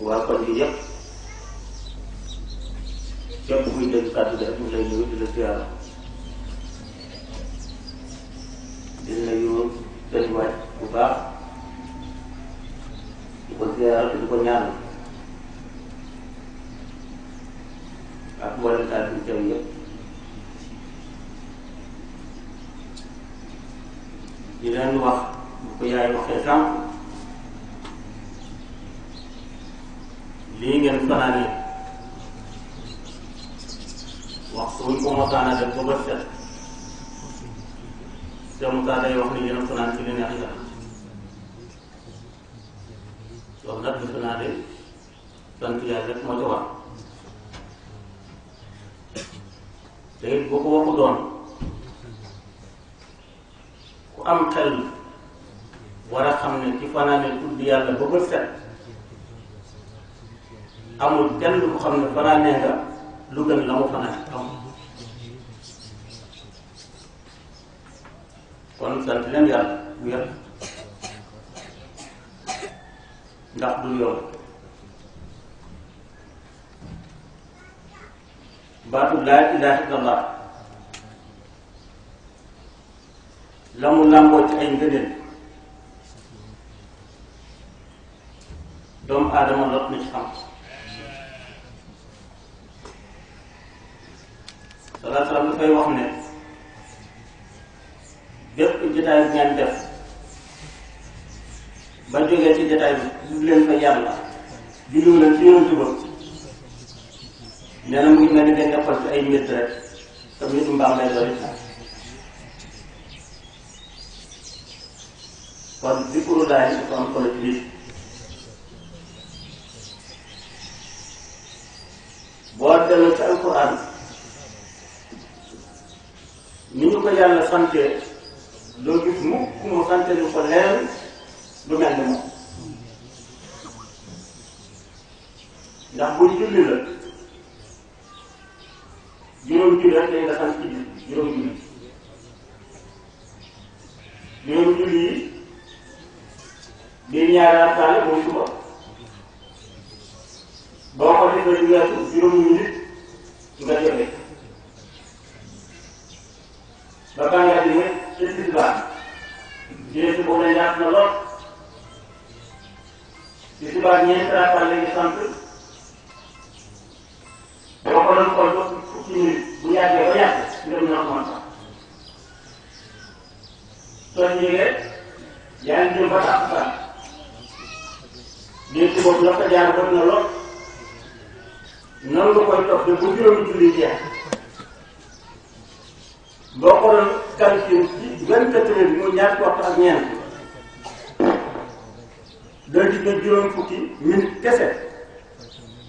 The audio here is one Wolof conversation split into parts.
waa kon yi yëpp képp kuy dégg kàddu gi rek mu lay nuyu di la ziyaara di nuyu seen waaj bu baax di ko ziyaara di ko ñaanal ak mboolem kàddu gi teew yëpp di leen wax bu ko yaay waxee sànq lii ngeen fanaane waxtu wuñ ko mosaana def ba bët set te Moussa day wax ni yéen a fanaan ci li neex yàlla loolu nag defe naa de sant yàlla rek moo ci war te it boo ko waxu doon ku am xel war a xam ne ci fanaane tudd yàlla ba bët set amul kenn ku xam ne fanaanee nga lu gën la mu fanaan amul kon sant leen yàlla bu yàlla ndax du yoon baatu laa ilaaha illallah la mu làmboo ci ay ngëneel doomu aadama lot na ci xam salaa salaam dafay wax ne bépp jotaay bi ngeen def ba jógee ci jotaay bi du leen fa yàlla julliwu leen ci yonent ba nee na mu ngi mel ni ngeen defal ci ay métt rek te méttu mbaam lay doon kon zikru laay dafa am solo ci nit boo delloo ci alquran ni ñu ko yàlla sante doo gis mukk mu sante ñu ko leen lu mel ni moom ndax bu julli la juróom julli rek dañ la sant ci juróom julli juróom julli yi bii ñaari rakkaale mooy suba boo ko defee di weesu juróom minute nga jóge ba bàngaat yi mooy ci tisbaar jëlee si boobu la ñaat na lool tisbaar ñeenti rakkaale la ñu sant boo ko doon xool ba fukki minute bu yàggee ba yàgg juróom ñoo ko mën sax soo jógee yaa ngi jëm ba takkusaan léegi si boobu la ko jaar bëgg na lool noonu nga koy topp bu juróomi julli jeex boo ko doon calcul ci 24 heures bi muy ñaar waxtu ak ñeent doo gis ne juróom fukki minute kese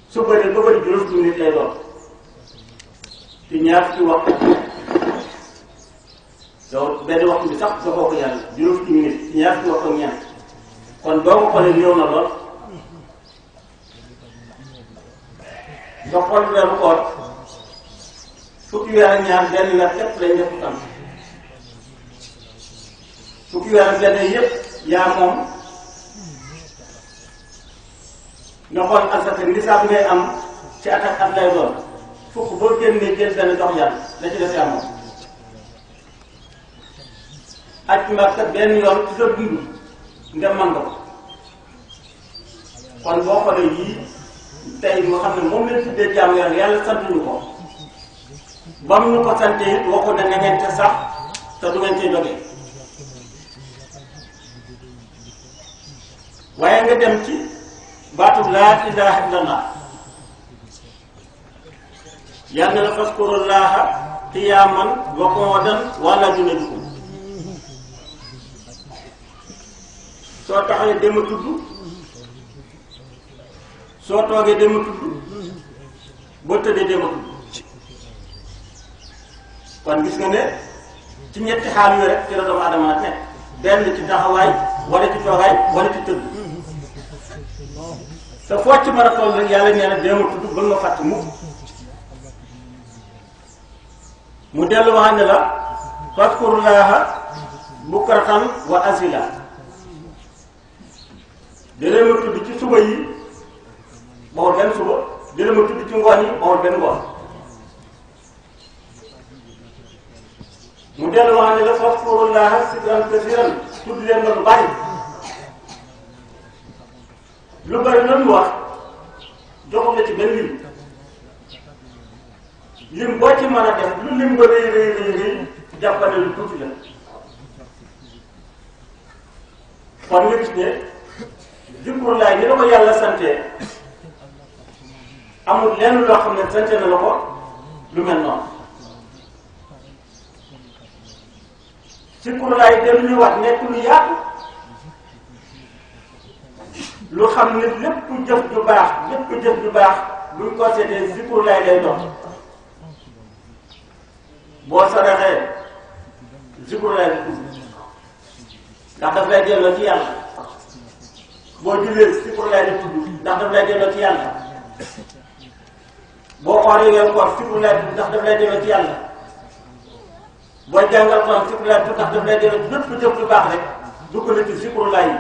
su bëree ba bëri juróom fukki minute lay doon ci ñaar fukki waxtu donc benn waxtu bi sax dafoo ko yàlla juróom fukki minute ci ñaar fukki waxtu ak ñeent kon boo ko xoolee néew na lool nga xool weeru koor fukki weer ak ñaar benn weer képp lañ def tam fukki weer ak benn yëpp yaa moom nga xool asaka nisaab ngay am ci at ak at lay doon fukk boo génnee jël benn dox yàlla la ci def yaa moom aj Makka benn yoon ci sa dund nga mën nga ko kon boo xoolee yii tey moo xam ne moom lañ tuddee jaamu yàlla yàlla sant ñu ko ba mu ñu ko sante it waxu ne na ngeen te sax te du ngeen cee jógee waaye nga dem ci baatu laa ilaha illallah yàlla la faskurullaha qiyaman wa qu'udan wa ala junubikum soo taxawee dem a tudd soo toogee dem a tudd boo tëddee dem a tudd kon gis nga ne ci ñetti xaal yooyu rek ci la doomu aadama nekk benn ci taxawaay wala ci toogaay wala ci tëdd te foo ci mën a toll rek yàlla nee na dem a tudd bul ma fàtte mukk mu dellu wax ne la fazkurullaha bukratan wa asila da leen ma tudd ci suba yi bawul benn suba dina ma tudd ci ngoon yi bawul benn ngoon mu dellu wax ne la fazkurullaha zikran kasiran tudd leen ma lu bari lu bari lan wax joxum la ci benn lim boo ci mën a def lu lim ba rëy rëy rëy rëy jàppane lu tuuti la kon nga gis ne zikrullahi ni la ko yàlla sante amul lenn loo xam ne sante na la ko lu mel noonu zikrullahi dem ñu wax nekk lu yaatu lu xam ne lépp jëf ju baax buñ ko seetee zikrullahi lay dox boo saraxee zikrullahi la tudd ndax daf lay delloo ci yàlla boo jullee zikrullahi la tudd ndax daf lay delloo ci yàlla boo xooree weer koor zikrullahi la tudd ndax daf lay delloo ci yàlla boo jàngal Alxuraan zikrullahi la tudd ndax daf lay delloo ci lépp jëf lu baax rek dugg na ci zikrullahi yi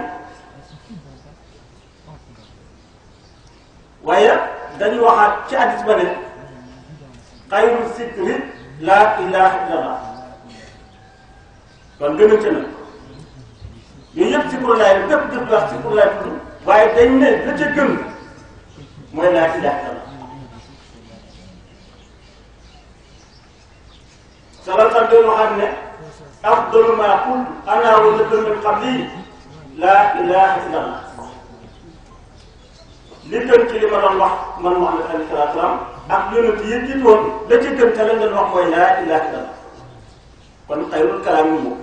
waaye dañuy waxaat ci hadiis ba ne xayru zikri laa ilaaha illallah kon gënante na yooyu yëpp zikrullahi la bépp jëf wax zikrullahi tudd waaye dañ ne la ca gën mooy laa ilaaha illallah salatan doon waxaat ne afdalu maa qultu ana wa llaziina min qabli laa ilaaha illallah li gën ci li ma doon wax man Muhammad alayhi salaatu salaam ak yonent yi jiitoon la ci gën te lañ doon wax mooy laa ilaaha illallah kon xayrul kalaam yi moom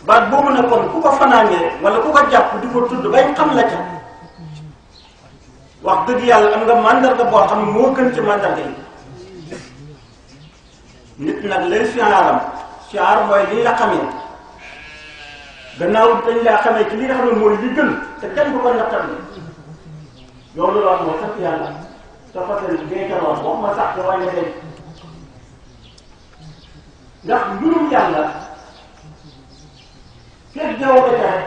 baat boobu nag kon ku ko fanaanee wala ku ko jàpp di ko tudd bay xam la ca wax dëgg yàlla am nga mandarga boo xam ne moo gën ci mandarga yi nit nag lay siyaar mooy li la xamee gannaaw dañ laa xamee ci li nga xam ne mooy li gën te kenn du ko nattal yow loolu wax mooy sant yàlla te fasal géytanoon wax ma sax te wàññe day ndax mbirum yàlla fekk jaww ba ca rek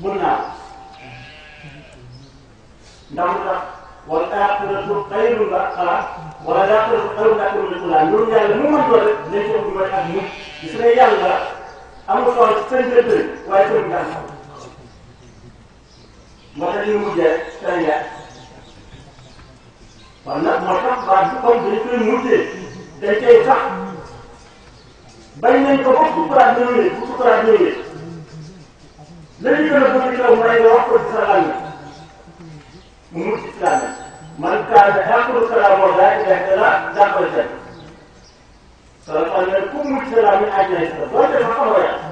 bul naa ndax lu tax wala aaxiratu xayrun la xalaat wala aaxiratu xayrun laka mina l-uulaa mbirum yàlla mu mën doon rek lañ ko mooy ak nit gis nga yàlla amul solo ci seen jënd waaye seen gàllankoor moo tax ñu mujjee seen yaay kon nag moo tax baat bi comme dañ koy mujjee dañ koy sax bañ nañ ko ba sukuraat ñëwee bu sukuraat ñëwee lañu gën a bëgg ci yow mooy nga wax ko ci sa làmmiñ mu mujj ci làmmiñ man kaana aaxiru kalaamuhu laa ilaaha illallaah jàppale seen soo xam ne ku mujj sa làmmiñ àjjana si la boo demee xamoo yàlla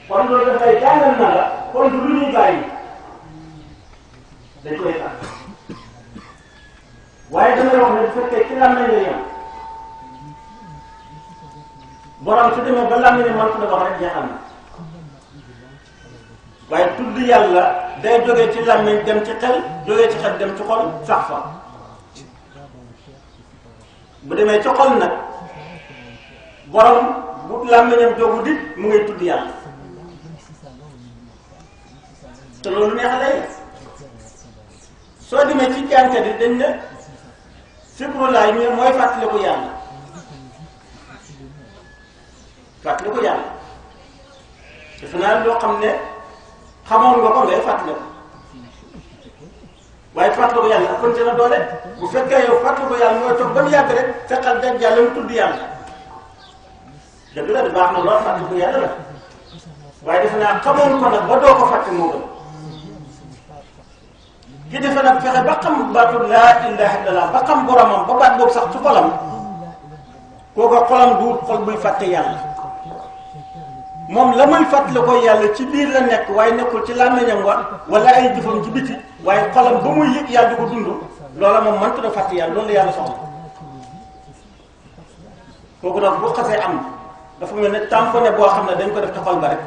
kon loolu dafay jàngal na la kon du lu ñuy bàyyi dañ koy tax waaye damay wax ne bu fekkee ci làmmiñ la yem borom su demee ba làmmiñ man ko wax rek jeexal na waaye tudd yàlla day jógee ci làmmiñ dem ci xel jógee ci xel dem ci xol sax fa bu demee ci xol nag borom bu làmmiñam jógu dit mu ngay tudd yàlla te loolu neex lay soo demee ci jànkat yi dañ ne zikrullahi mi mooy fàttaliku yàlla fàttaliku yàlla defe naa loo xam ne xamoon nga ko ngay fàttaliku waaye fàttaliku yàlla ak kon ci na doole bu fekkee yow fàttaliku yàlla mooy toog ba mu yàgg rek fekkal daj yàlla mu tudd yàlla dëgg la baax na lool fàttaliku yàlla la waaye defe naa xamoon ko nag ba doo ko fàtte moo gën ki defe nag fexe ba xam baatu laa ilaaha illallaah ba xam boromam ba baat boobu sax ci xolam kooku xolam du xol buy fàtte yàlla moom la muy fàttali ko yàlla ci biir la nekk waaye nekkul ci làmmiñam wa wala ay jëfam ci biti waaye xolam ba muy yëg yàlla di ko dund loola moom mëntu da fàtte yàlla loolu la yàlla soxla kooku nag bu xasee am dafa mel ne tamponné boo xam ne dañ ko def ci xol ba rek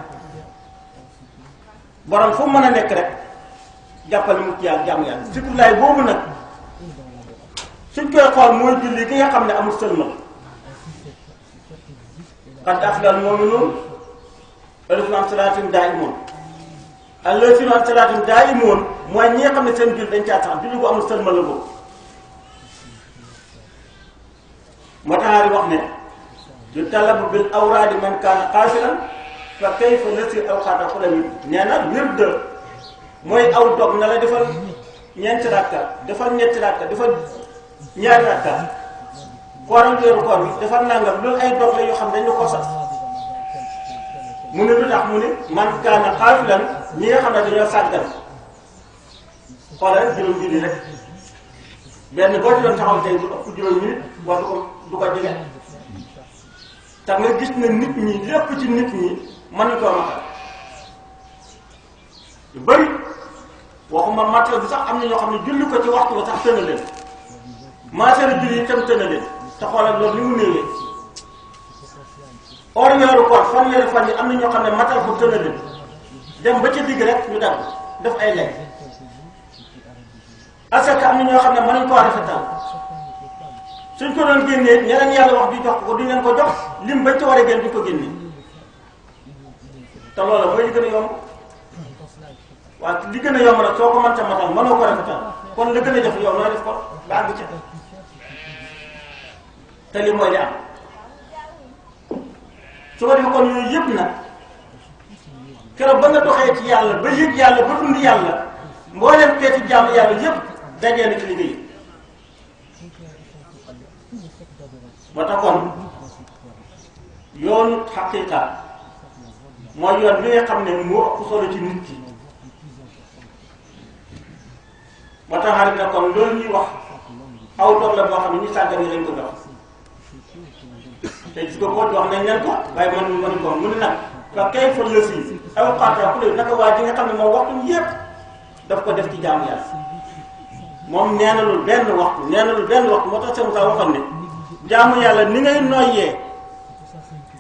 borom fu mën a nekk rek jàppale mu ci yàlla jàmm yàlla zikrullahi boobu nag suñ koy xool mooy julli ki nga xam ne amul sëlmal qad aflaha al-mu'minuun alladhiina hum 'alaa salaatihim daa'imuun allaziina an salaatin daa'imuun mooy ñi nga xam ne seen jul dañ caa sax julli ko amul sëlmal la boobu moo taxaari wax ne yu talabu bil awraadi man kaana qaasiran fa kayfa lasi awqaata xulami nee na wird mooy aw dog na la defal ñeenti rakka defal ñetti rakka defal ñaari rakka kooram weeru koor bi defal nangam loolu ay dog la yoo xam dañ la ko sax mu ne lu tax mu ne man kaana xaafilan ñi nga xam ne dañoo sàggan xoolal juróom julli rek benn boo ci doon taxaw tey du ëpp juróom minute wala du ko jege te nga gis ne nit ñi lépp ci nit ñi mën na koo matal yu bëri waxuma matal bi sax am na ñoo xam ne julli ko ci waxtu ba sax tëna leen maaseeri julli yi tam tëna leen te xoolal loolu ni mu néewee or weeru koor fanweeri fan yi am na ñoo xam ne matal ko tëna leen dem ba ca digg rek ñu dagg def ay lekk asaka am na ñoo xam ne mënuñ koo rafetal suñ ko doon génnee ñeneen yàlla wax di jox ko duñ leen ko jox lim bañ ca war a génn duñ ko génne te loola mooy li gën a yomb waaye li gën a yomb nag soo ko mënta matal mënoo ko rafetal kon la gën a jafe yow nooy def ko ba àgg ca te li mooy li am su ko defee kon yooyu yëpp nag keroog ba nga doxee ci yàlla ba yëg yàlla ba dund yàlla mbooleem xeeti jaamu yàlla yëpp dajee na ci liggéey moo tax kon yoonu xaqiiqa mooy yoon bi nga xam ne moo ëpp solo ci nit ki moo tax xarit na kon loolu ñuy wax aw doog la boo xam ne ñu sàggan yi lañ ko jox te gis nga koo wax nañ leen ko waaye mënuñ ko mu ne nag fa kay fa lësi aw xaata ku naka waa ji nga xam ne moom waxtu yépp daf ko def ci jaamu yàlla moom neenalul benn waxtu moo tax seen saa waxoon ne jaamu yàlla ni ngay noyyee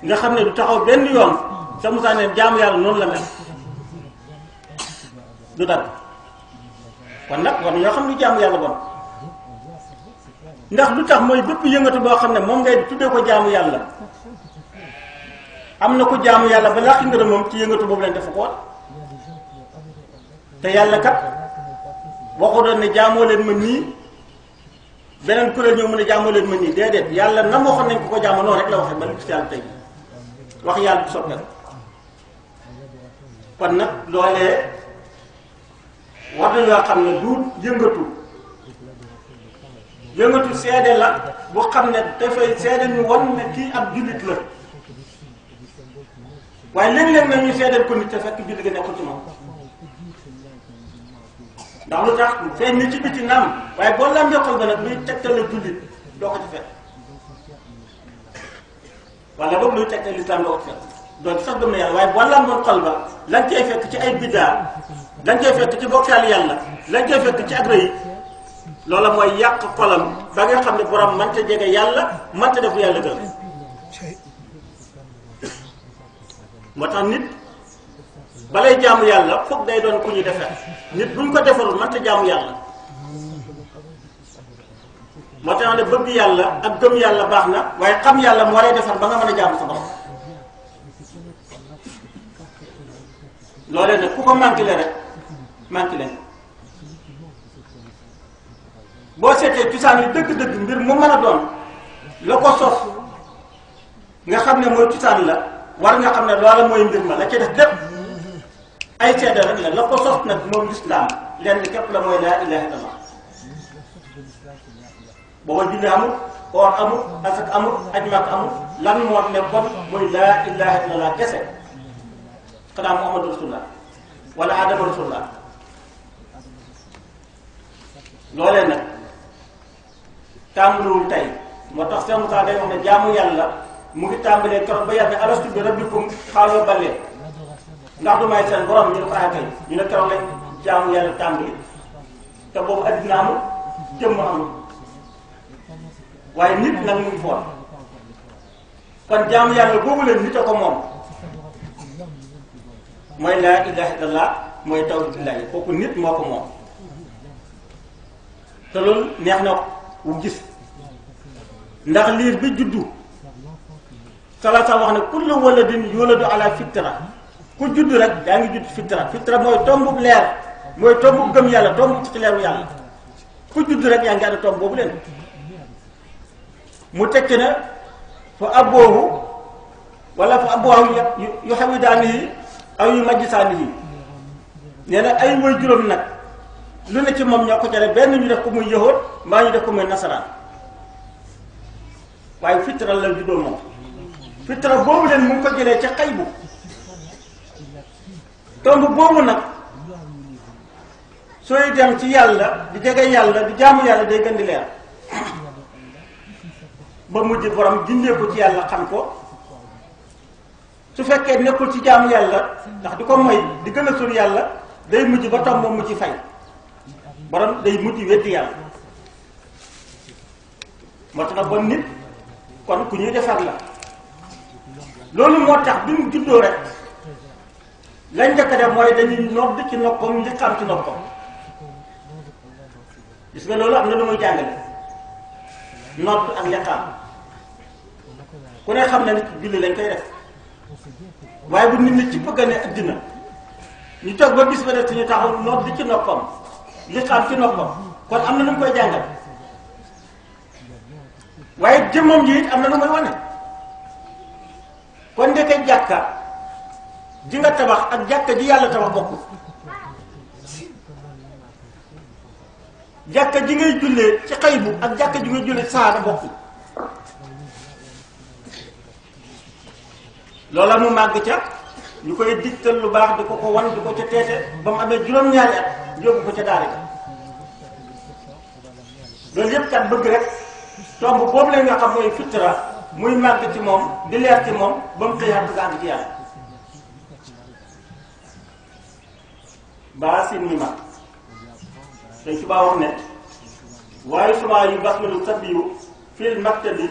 nga xam ne du taxaw benn yoon sa Musaa ne jaamu yàlla noonu la mel du dagg kon nag war ñoo xam lu jaamu yàlla bon ndax lu tax mooy bépp yëngatu boo xam ne moom ngay tuddee ko jaamu yàlla am na ko jaamu yàlla ba làqi ngërëm moom ci yëngatu boobu leen defu ko te yàlla kat waxu doon ne jaamoo leen ma nii beneen kuréel ñëw mu ne jaamoo leen ma nii déedéet yàlla nam waxoon nañ ko jaamoo noonu rek la waxee ba lu ci yàlla tey wax yàlla du soppeel kon nag loolee war na yoo xam ne du yëngatu seede la bu xam ne dafay seede ñu won ne kii ab jullit la waaye léeg-léeg nag ñu seedeel ko nit te fekk jullit ga nekkul ci moom ndax lu tax feeñ ni ci biti naam waaye boo lambee xol ba nag luy tegtal la jullit doo ko ci fekk wala boog luy tegtal lislaam doo ko ci fekk doon sax gëm na yàlla waaye boo lamboon xol ba lañ cay fekk ci ay biddaa lañ cay fekk ci bokkaal yàlla lañ cay fekk ci agré yi loola mooy yàq xolam ba nga xam ne borom mënta jege yàlla mënta def yàlla gën moo tax nit balay jaamu yàlla foog day doon ku ñu defar nit buñ ko defarul mënta jaamu yàlla moo tax ne bëgg yàlla ak gëm yàlla baax na waaye xam yàlla moo lay defar ba nga mën a jaamu sa borom loolee nag ku ko manqué le rek manqué leen boo seetee cosaan yi dëgg-dëgg mbir mu mën a doon la ko sos nga xam ne mooy cosaan la war nga xam ne loola mooy mbir ma la ci def lépp ay seede rek la ko sos nag moom lislaam lenn képp la mooy laa ilaha illallah booba julli amul koor amul asak amul aj màkk amul lan moo ne bon mooy laa ilaha illallah kese xanaa muhammadu rasulullah wala adama rasulullah loolee nag tàmbaliwul tey moo tax seen Musaa day wax ne jaamu yàlla mu ngi tàmbalee keroog ba yàlla ne alastu bi rabbikum xaaloo balee ndax du may seen borom ñu ne ko kay ñu ne keroog lañ jaamu yàlla tàmbali te boobu addina amul jëmm amul waaye nit nag mu ngi foon kon jaamu yàlla boobu leen nit a ko moom mooy laa ilaha illallah mooy tawhidullahi kooku nit moo ko moom te loolu neex na wu gis ndax liir bi juddu salaasa wax ne kullu waladin yuladu ala fitra ku judd rek yaa ngi judd fitra mooy tombu leer mooy tombu gëm yàlla tombu ci leeru yàlla ku judd rek yaa ngi ànd tomb boobu leen mu tekki na fa aboohu wala fa aboohu yu hawidaanihi aw yu majjisaanihi nee na ay mooy juróom nag lu ne ci moom ñoo ko jële benn ñu def ko muy yahuud mbaa ñu def ko muy nasaraan waaye fitra la juddoo moom fitra boobu leen mu ngi ko jëlee ca xaybu tomb boobu nag sooy dem ci yàlla di jege yàlla di jaamu yàlla day gën di leer ba mujj borom gindee ko ci yàlla xam ko su fekkee nekkul ci jaamu yàlla ndax di ko moy di gën a sori yàlla day mujj ba tomb moom mu ci fay borom day mujj weddi yàlla moo tax nag bon nit kon ku ñuy defar la loolu moo tax bi mu juddoo rek lañ njëkk a def mooy dañuy nodd ci noppam li xam ci noppam gis nga loolu am na lu muy jàngale nodd ak liqaam ku ne xam na nit julli lañ koy def waaye bu nit ñi ci bëgg ne addina ñu toog ba bis ba def ñu taxaw nodd ci noppam liqaam ci noppam kon am na lu mu koy jàngal waaye jëmmam ji it am na lu muy wane kon ndeke jàkka ji nga tabax ak jàkka ji yàlla tabax bokkul jàkka ji ngay jullee ci xaybu ak jàkka ji ngay jullee ci saada bokkul loola mu màgg ca ñu koy digtal lu baax di ko ko wan di ko ca teete ba mu amee juróom-ñaari at yóbbu ko ca daara ja loolu yëpp kat bëgg rek tomb boobu la nga xam mooy fitra muy màgg ci moom di leer ci moom ba mu xëyaat bëgg àgg ci yàlla baa sin mi mag dañ subaa wax ne waaye subaa yu basmalu sabiyu fil maktabi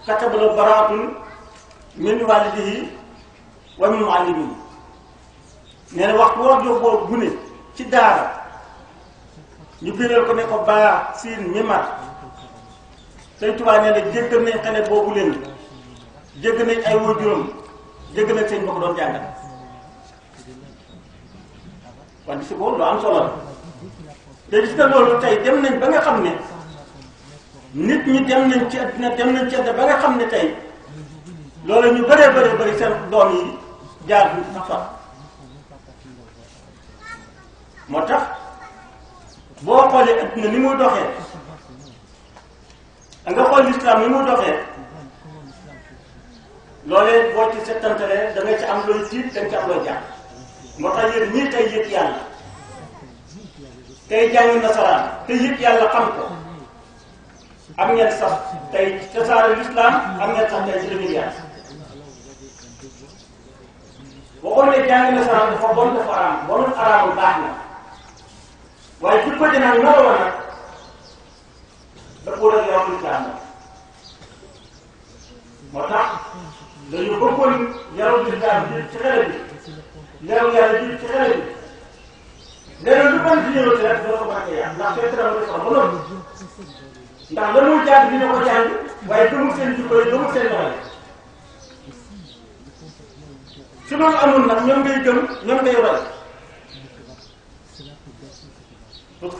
katabala baraatun min walidihi wa min muallimihi nee na waxtu war yóbboo gune ci daara ñu biral ko ne ko baa siin mi mag Sëñ Tuubaa nee na jéggal nañ xale boobu leen jéggal nañ ay waajuram jéggal nañ sëñ ba ko doon jàngal wante si boobu lu am solo la te gis nga loolu tey dem nañ ba nga xam ne nit ñi dem nañ ci àddina dem nañ ci àddina ba nga xam ne tey loolu ñu bëree bëri seen doom yi jaar bi sax sax moo tax boo xoolee àddina ni muy doxee nga xool lislaam ni muy doxee loolee boo ci settantalee da nga ci am looy tiit da nga ci am looy jàng moo tax yéen ñii tey yëg yàlla tey jàng nasaraan te yëg yàlla xam ko am ngeen sax tey tasaare lislaam am ngeen sax tey ci dëgg yàlla waxoon ne jàng nasaraan dafa bon dafa araam bonul araamul baax na waaye jikko ji nag nara wa nag dafa war a yaram lislaam moo tax dañu bëggoon yaram lislaam ji ci xale bi yaram yàlla ji ci xale bi leneen lu mën di ñëw ci rek doo ko mën a yàq ndax fekk na ma defoon ba noppi ndax la muy jàng dina ko jàng waaye gëmul seen jikko yi gëmul seen doxale su loolu amul nag ñoom ngay gëm ñoom ngay roy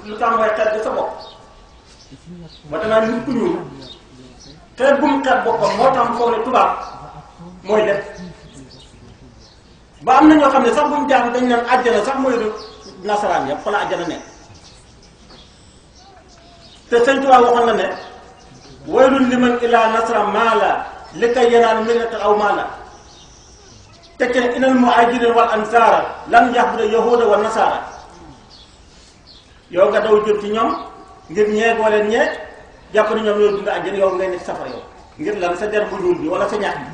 lu tax mooy xeet bi sa bopp ba danaa nit ku ñuul xeet bu mu xeet boppam moo tax mu foog ne tubaab mooy def ba am na ñoo xam ne sax bu ñu jàng dañ naan àjjana sax mooy nasaraan yëpp fa la àjjana nekk te sëñ Tuubaa waxoon na ne waylun liman ilaa nasara maala li kay yanaan millata aw maala tekki ne inal muhajirin wal ansaara lam yaxbuda yahuda wa nasaara yow nga daw jëm ci ñoom ngir ñee boo leen ñee jàpp ne ñoom ñoo dund àjjana yow ngay nekk safara yow ngir lan sa der bu ñuul bi wala sa ñax bi